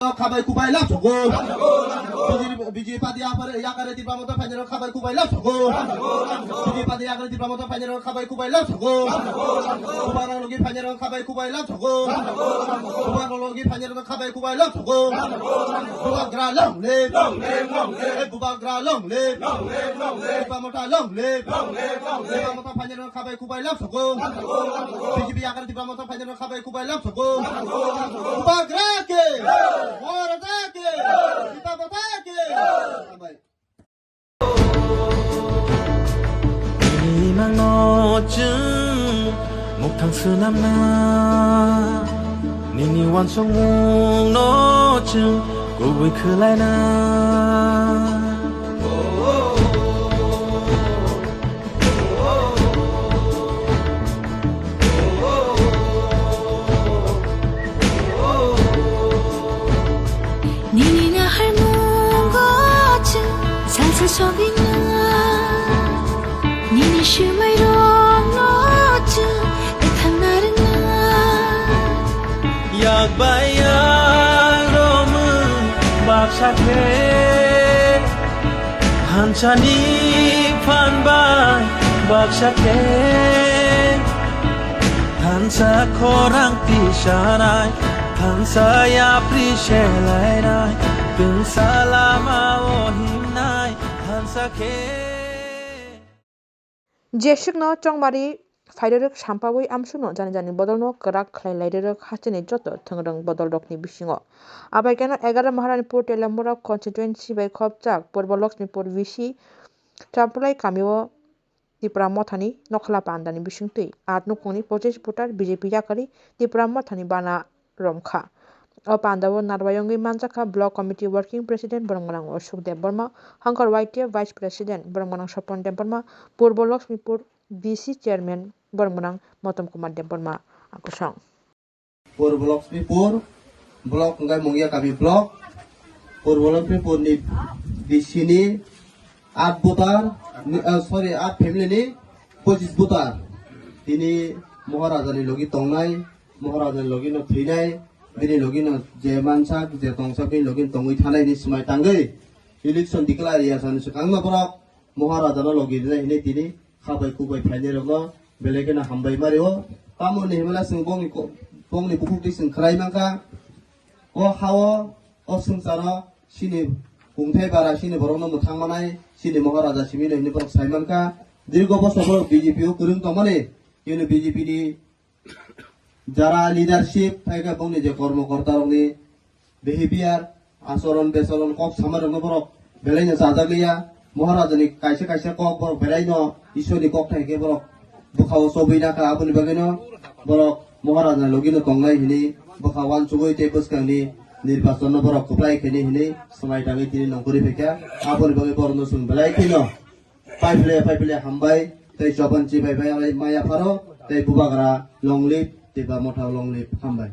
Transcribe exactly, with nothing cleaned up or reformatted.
Khabai kubai lap sogo. B J P, B J P party yakari, yakari Tipra Motha phainai rok khabai kubai lap sogo. B J P party yakari Tipra Motha phainai rok khabai kubai lap sogo. Bubagra logi phainai rok khabai kubai lap sogo. Bubagra logi phainai rok khabai kubai lap sogo. Bubagra long live. Long live, long live. Eh, Bubagra long live. Long live, long live. Tipra Motha long live. Long live, long live. Tipra Motha phainai rok khabai kubai lap sogo. B J P yakari Tipra Motha phainai rok khabai kubai lap sogo. Bubagra ke. Maharaja ke. Tipra Motha ke. Khabai. Imangno chwng mukthang swnamna, nini uansukmungno chwng kubui khwlaina. Nini naharmungo chwng salsa sogwina. Nini swmairokno chwng ethangna rwngna. Yak bai yak romwi baksa khe, thansani phan bai baksa khe. Thansa khorang tisanai, thansa yapri selainai, tungsa lama o himnai, thansa khe. Jeswkno chongmari phairwrwk sampaui amsukno jani jani bodolno kwrak khlai lairwrwk hasteni joto thwngrwng bodolrokni bisingo. Abaikeno egaroh Maharanipur Teliamura constituency bai khopjak Purbo Lakshmipur V C Champlai kamio Tipra Mothani Nokhla Pandani bisingtwi aat nukhungni pochis voter B J P yakari Tipra Mothani bana romkha. O pandao narwai wngwi manjakha Block Committee Working President borok gwnang Ashok Debbarma, Hongkor Y T F Vice President borok gwnang Sopon Debbarma, Purbo Lakshmipur V C Chairman borok gwnang Motom Kumar Debbarma. Akusong. Purbo Lakshmipur block hwnkhe Mungia kami block. Purbo Lakshmipur ni B C ni aat voter, ni, ah, sorry, aat family ni pochis voter. Tini Maharaja ni logi tongnai, Maharaja ni logi no thwinai, bini logi no je mansa, je tongsa, bini logi no tongwi thanai ni swmai tangwi election declare ya sani swkang no borok Maharaja no logi rinai hinwi tini khabai kubai phainai rokno belai kheno hambai mario. Tamo ni himla chwng bongni ko-, bongni bukhuk twi chwng khwlai mankha. O hao, o swngcharo chini kungthai bara chini borokno mwthang manai, chini Maharaja simi no hinwi borok sai mankha. Dirgo bosor borok B J P o kwrwng tongmani, chini B J P ni jara leadership, phaikhe bongni je kormo korta rokni behavior, achoron bechoron, kok samarokno borok belaino chajakliya. Maharajani kaisa kaisa kok borok belaino Ishorni kok thai khe borok bwkhao chobwi nakha. Aboni bagwino borok Maharajani logino tongnai hinwi bwkha uansugwi tei bwskangni nirbachonno borok kwplai khainai hinwi swmai tangwi tini nongkhorwi phaikha. Aboni bagwi borokno chwng belai kheno paiphile paiphile hambai tei chobanchi bai bai maya pharo tei bubagra long live tei ba motha long live hambai.